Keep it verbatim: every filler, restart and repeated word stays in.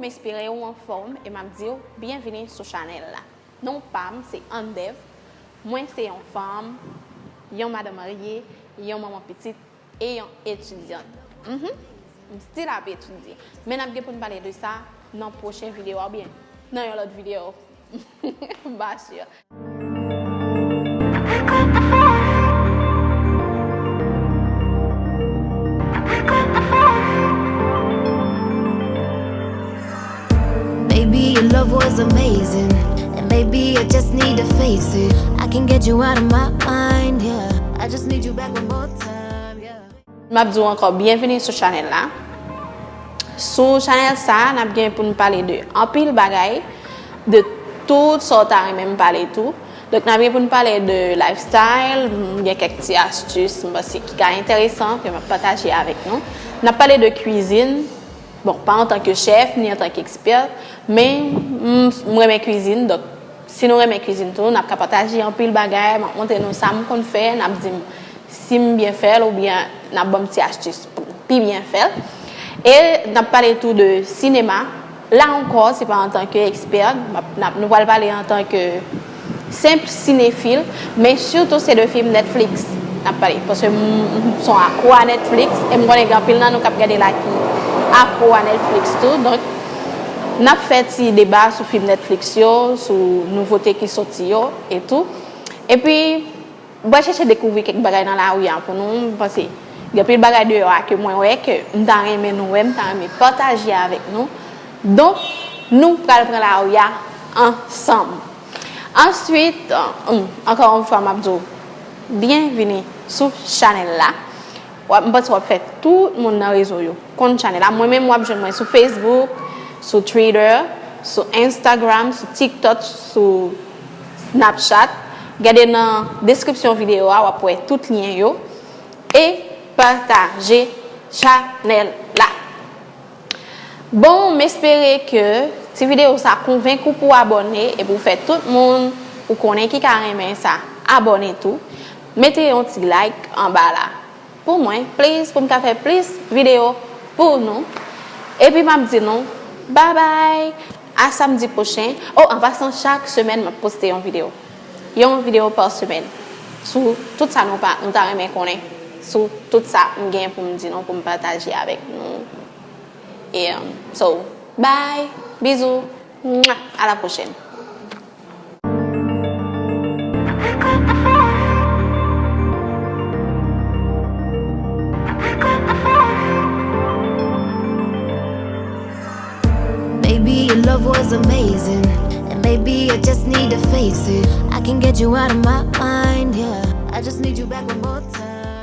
Espere ou anfòm e m ap di w byenvini sou chanèl la. Non pa m se Andev. Mwen se yon fanm, yon madanm marye, yon manman pitit e yon etidyant. Mhm. M still ap etidye. Men n ap gen pou n pale de sa nan pwochen videyo a oubyen nan yon lòt videyo. M pa si. Maybe your love was amazing, and maybe I just need to face it. I can get you out of my mind, yeah. I just need you back one more time, yeah. M ap di w ankò byenvini sou chanèl la. Sou chanèl sa a, n ap gen pou n pale de anpil bagay, de tout sa w ta renmen m pale tou. Donk, n ap gen pou n pale de lifestyle, m gen kèk ti astis m panse ki ka enteresan ke m ap pataje avèk nou. N ap pale de kwizin, bon, pa antanke chèf, ni antanke ekspè, men m, m renmen kwizin, donk si nou renmen kwizin tou, n ap ka pataje anpil bagay, m ap montre nou sa m konn fè, n ap di m si m byen fè l oubyen n ap ban m ti astis pou m pi byen fè l. E n ap pale tou de sinema. La ankò, se pa antanke ekspè, m ap, n ap, nou pral pale antanke senp sinefil, men sitou se de fim Netflix n ap pale, paske m, m se yon akro a Netflix, e m konnen gen anpil nan nou k ap gade la ki akro a Netflix tou. Donk, n ap fè ti deba sou fim Netflix yo, sou nouvote ki soti yo, e tou. Epi, m pral chèche dekouvri kèk bagay nan lari a pou nou. M panse gen anpil bagay deyò a ke mwen wè, ke m ta renmen nou wè, m ta renmen pataje avèk nou. Donk, nou pral pran lari a ansanm. Answit, ankò yon fwa, m ap di w byenvini sou chanèl la. W ap, m panse w ap fè tout moun nan rezo yo konn chanèl la. Mwen menm, w ap jwenn mwen sou Facebook, sou Twitter, sou Instagram, sou TikTok, sou Snapchat. Gade nan deskripsyon videyo a, w ap wè tout lyen yo. E pataje chanèl la. Bon, m espere ke ti videyo sa konvenk ou pou abòne epi w fè tout moun ou konnen ki ka renmen sa abòne tou. Mete yon ti like anba la pou mwen, please, pou m ka fè plis videyo pou nou. Epi m ap di nou babay, a samdi pwochen. O, an pasan, chak semèn m ap poste yon videyo. Yon videyo pa semèn sou tout sa nou pa, nou ta renmen konnen, sou tout sa m gen pou m di nou, pou m pataje avèk nou. E, um, so, bye, bizou, mwa, a la pwochèn. Maybe your love was amazing, and maybe I just need to face it. I can get you out of my mind, yeah. I just need you back one more time.